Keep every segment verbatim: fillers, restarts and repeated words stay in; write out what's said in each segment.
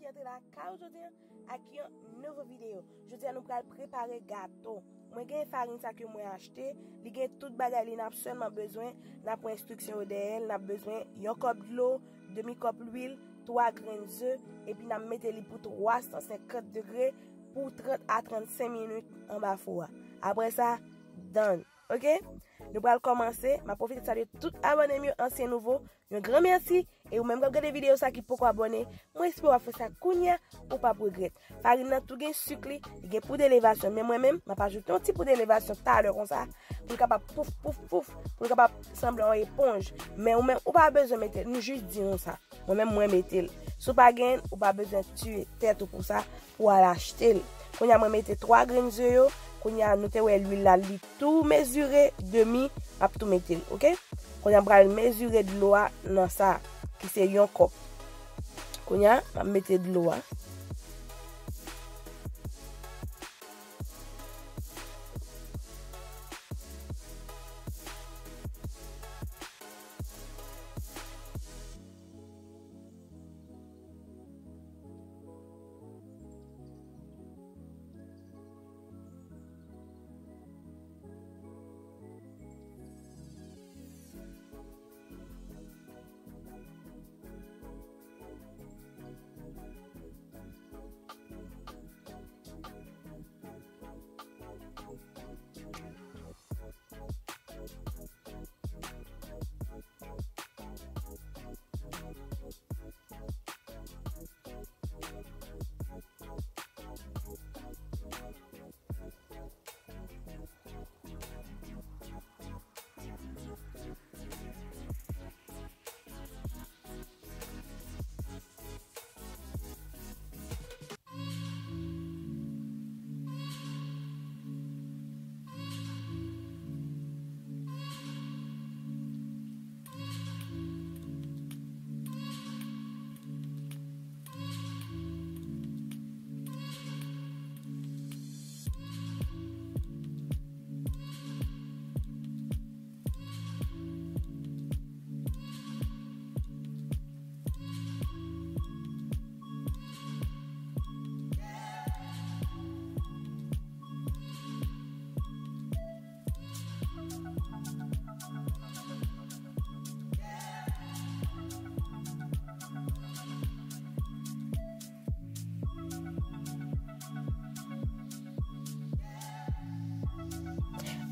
Antre lakay ou jodi an ak yon nouvo videyo. Jodi a nou pral prepare gato. Mwen gen farin sa ke mwen achte, li gen tout bagay li n ap sèlman bezwen, n ap wè enstriksyon yo dèyè l, n ap bezwen yon kòp dlo, demi kòp lwil, twa grenn ze, epi n ap mete li pou twa san senkant degre pou trant a trannsenk minit anba fou a. Apre sa, done. Oke? Nou pral kòmanse. M ap pwofite salye tout abòne m yo, ansyen, nouvo. Yon gran mèsi. E ou menm k ap gade videyo sa ki poko abòne, mwen espere w ap fè sa kounye a, ou p ap regrèt. Farin nan tou gen sik li, li gen poud elevasyon, men mwen menm, m ap ajoute yon ti poud elevasyon talè konsa, pou l kapab pouf, pouf, pouf, pou l kapab sanble yon eponj. Men ou menm, ou pa bezwen mete l, m jis di nou sa. Mwen menm, mwen mete l. Si w pa genyen l, ou pa bezwen tiye tèt ou pou sa, pou w al achte l. Kounye a, mwen mete twa grenn ze yo. Kounye a, nou te wè lwil la, li tou mezire, demi, m ap tou mete l, oke? Kounye a, m pral mezire dlo a nan sa, ki se yon kòp. Kounye a, m ap mete dlo a.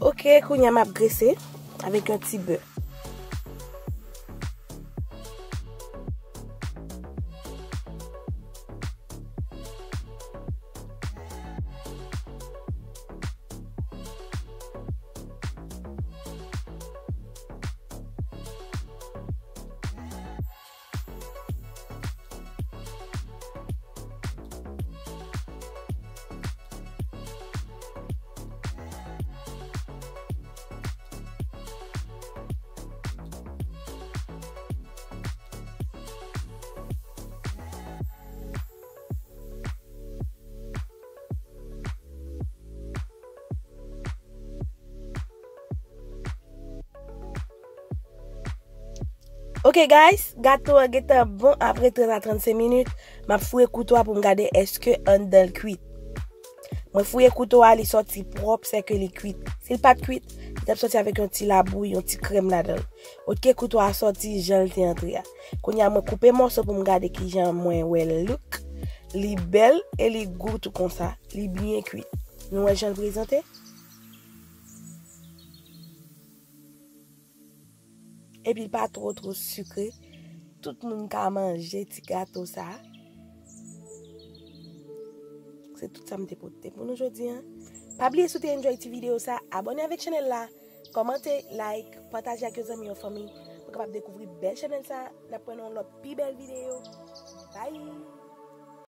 Oke, kounye a m ap grese avèk yon ti bè. Ok guys, gato a gentan bon apre trant a trannsenk minit. M ap fouye kouto a pou m gade èske anndan l kwit. Mwen fouye kouto a, li sòti pwòp, sèke li kwit. Si l pa t kwit, li t ap sòti avèk yon ti labouy, yon ti krèm ladan l. Ok, kouto a sòti jan l te antre a. Kounye a mwen koupe mòso pou m gade kijan mwen wè l look. Li bèl e li gou tou konsa. Li byen kwit. Nou wè jan l prezante? Epi l pa twò twò sikre. Tout moun ka manje ti gato sa. Se tout sa m te pote pou nou jodi a. Pa bliye si w te enjoy ti videyo sa, abòne avèk chanèl la, kòmante, like, pataje ak yon zanmi, yon fanmi, pou kapab dekouvri bèl chanèl sa. N ap wè nan yon lòt pi bèl videyo. Bye!